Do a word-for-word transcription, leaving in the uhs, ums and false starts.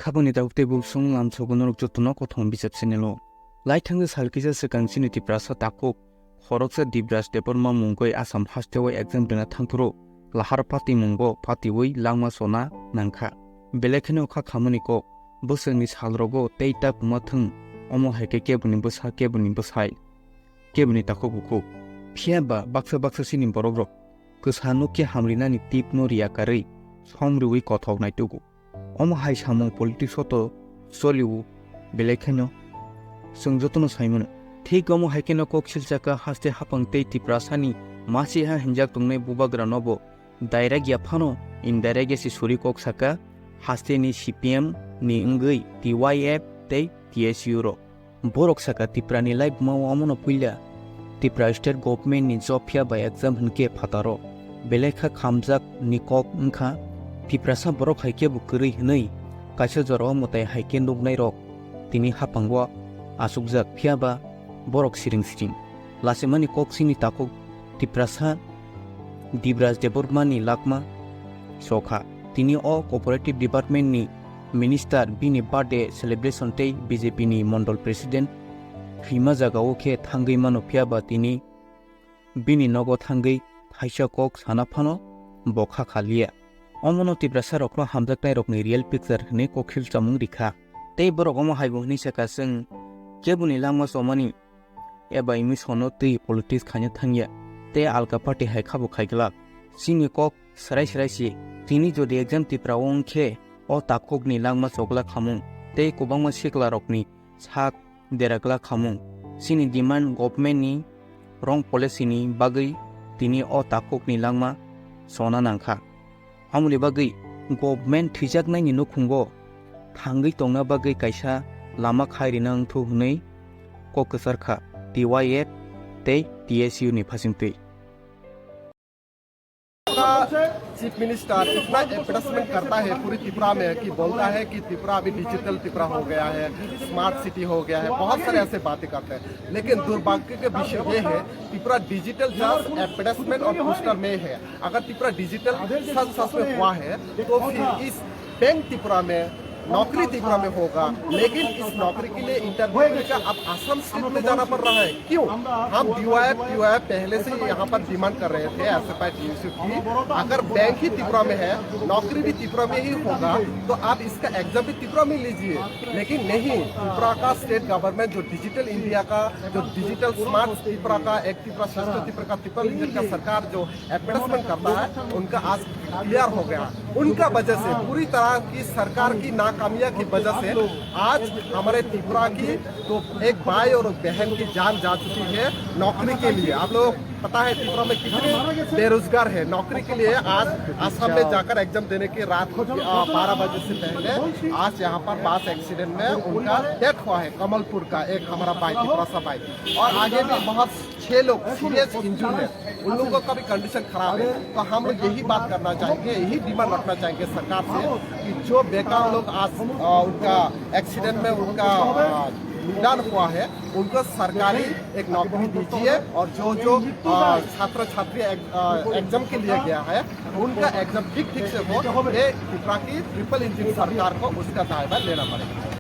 Khabangni tabuk tei bubsong lamsogo norok jotono kothoma bijap channel o. Lai thangwi sal kisa swkang chini Tiprasa takhuk khoroksa Dibraj Debbarma mungwi Assam hasteo exam rwna thangphuru lahar pati mungbo patiwi langma chona nangkha. Belai kheno kha khamani kok bwswkni salrogo tei ta kwma thwng, omo hai khe keboni bwsa, keboni bwsai, keboni takhuk bukhuk. Phiya ba baksa baksa chini borokrok kwsa nukya hamrinani tipno riya karwi som rwui kothok naitugo. Omo hai samung politics o to choli-o, belai kheno chwng jotono sai mano. Thik omo hai kheno kok silchaka haste haphang tei Tiprasani masiha hinjak tongnai bubagranobo direct ya phano indirect ya se suri kok saka hasteni C P M ni wngwi T Y F tei T S U rok. Borok saka Tiprani laibuma o omono puila Tipra State Government ni job phiya bai exam hinkhe phataro belai kha khamjak ni kok wngkha. Tiprasa borok hai khe bo kwrwi hwnwi kaisa jora o mwtai hai khe nuknai rok tini haphango achukjak, phiya ba borok siring siring. Lachimani kok chini takhuk Tiprasa Dibraj Debbarma ni lakma sokha. Tini o Cooperative Department ni Minister bini birthday celebration tei B J P ni Mondol President hima jagao khe thangwi mano, phiya ba tini bini nogo thangwi thaisa kok sana phano bo kha khaliya. Omono Tiprasa rokno hamjaknai rokni real picture hwnwi kokhil chamung rikha. Tei borok omo hai bo hwnwi saka, chwng keboni langma chomani eba emissionno twi politics khaina thangya, tei alka party hai khabo khaiglak. Chini kok srai srai si, tini jodi exam Tipra o wngkhe, o takhukni langma chokla khamung tei kwbangma siklarokni sak deraglak khamung. Chini demand government ni wrong policy ni bagwi tini o takhukni langma chona nangkha. Amoni bagwi government thwijaknaini nukhungo thangwi tongna bagwi kaisa lama khai rina wngthu hwnwi kok kwchar kha T Y F tei T S U ni phasingtwi. Chief minister इतना एडवर्टाइजमेंट करता है पूरी त्रिपुरा में कि बोलता है कि त्रिपुरा अभी डिजिटल त्रिपुरा हो गया है, स्मार्ट सिटी हो गया है, बहुत सारे ऐसे बातें करते हैं। लेकिन दुर्भाग्य का विषय ये है, त्रिपुरा डिजिटल जस्ट एडवर्टाइजमेंट और पोस्टर में है। अगर त्रिपुरा डिजिटल सच सच में हुआ है तो फिर इस बैंक त्रिपुरा में नौकरी त्रिपुरा में होगा, लेकिन इस नौकरी के लिए इंटरव्यू के लिए अब आसाम स्टेट में जाना पड़ रहा है। क्यों? हम डीवाईएफ पीवाईएफ पहले से ही यहाँ पर डिमांड कर रहे थे एसएफआई टीएसयू की, अगर बैंक ही त्रिपुरा में है, नौकरी भी त्रिपुरा में ही होगा, तो आप इसका एग्जाम भी त्रिपुरा में लीजिए। लेकिन नहीं, त्रिपुरा का स्टेट गवर्नमेंट जो डिजिटल इंडिया का जो डिजिटल स्मार्ट त्रिपुरा का एक त्रिपुरा श्रेष्ठ त्रिपुरा का ट्रिपल इंजन का सरकार जो एडवर्टाइजमेंट करता है, उनका आज क्लियर हो गया। उनका वजह से पूरी तरह की सरकार की नाकामिया की वजह से आज हमारे त्रिपुरा की तो एक भाई और बहन की जान जा चुकी है नौकरी के लिए। आप लोग पता है त्रिपुरा में कितने बेरोजगार है, नौकरी के लिए आज आसाम में जाकर एग्जाम देने के रात को बारह बजे से पहले आज यहाँ पर बस एक्सीडेंट में उनका डेथ हुआ है। कमलपुर का एक हमारा भाई, त्रिपुरा सा भाई, और आगे भी बहुत छह लोग सीरियस इंजर्ड है, उन लोगों का भी कंडीशन खराब है। तो हम लोग यही बात करना चाहेंगे, यही डिमांड रखना चाहेंगे सरकार से कि जो बेकार लोग आज अ, उनका एक्सीडेंट में उनका अ, निधन हुआ है, उनको सरकारी एक नौकरी दीजिए और जो जो अ, छात्र छात्री एग- अ, एग्जाम के लिए गया है उनका एग्जाम ठीक ठीक से हो, ये त्रिपुरा की ट्रिपल इंजन सरकार को उसका दायित्व लेना पड़ेगा।